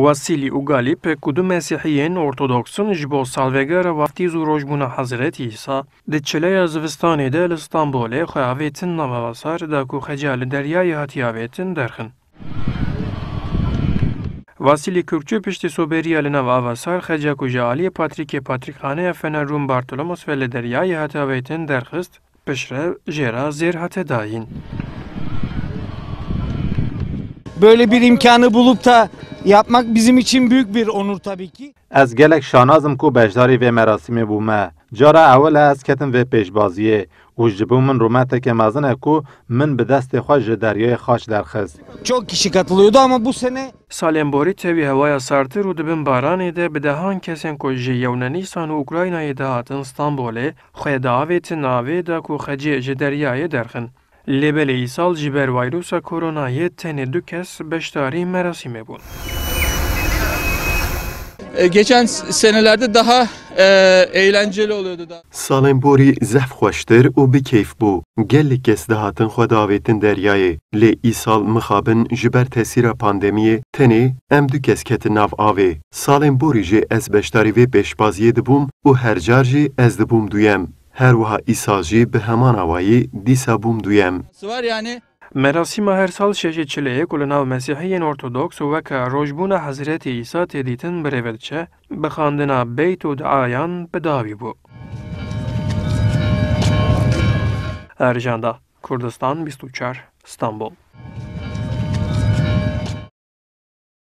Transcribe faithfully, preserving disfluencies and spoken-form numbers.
Wasîlî û Galîp, ku du mesîhiyên ortodoks in, ji bo salvegera waftîz û rojbûna Hezretî Îsa, di çileya zivistanê de li Stenbolê xwe avêtin nav avasar da ku xeca li deryayê hatiye avêtin derxin. Vasîlî Kürkçü piştî soberiya li nav avasar xeca ku ji aliyê patrîkê patrîkxaneya Fener Rum Bartolomos ve li deryayê hate avêtin derxist, piştre jê re zêr hate dayîn. Böyle bir imkanı bulup da yapmak bizim için büyük bir onur tabii ki. Ez gelek şanaz im ku beşdarî vê merasîmê bûme. Cara ewil e ez ketim vê pêşbaziyê û ji bo min rûmeteke mezin e ku min bi destê xwe ji deryayê xaç derxist. Çok kişi katılıyordu ama bu sene Salên borî tevî hewaya sartir û di bin baranê de bi dehan kesên ku ji Yewnenîsan û Ukraynayê dihatin Stenbolê, xwe diavêtin avê da ku xecê ji deryayê derxin. Lê belê îsal ji ber wayrusa koronayê tenê du kes beşdarî merasîmê bûn. E, geçen s- senelerde daha e, eğlenceli oluyordu da. Salên borî zehf xweştir û bi keyf bû. Gelek kes dihatin xwe diavêtin deryayê. Lê îsal mixabin ji ber tesîra pandemiyê tenê em du kes ketin nav avê. Salên borî jî ez beşdarî vê pêşbaziyê dibûm û her car jî ez dibûm duyem. Her wiha îsal jî bi heman awayî dîsa bûm duyem. Var yani. Merasîma her sal şeşê çileyê ku li nav Mesîhiyên Ortodoks û weke rojbûna Hezretî Îsa tê dîtin bi rê ve diçe, bi xandina beyt û diayan bi dawî bû. Erjanda Kurdistan bîst û çar, Stenbol.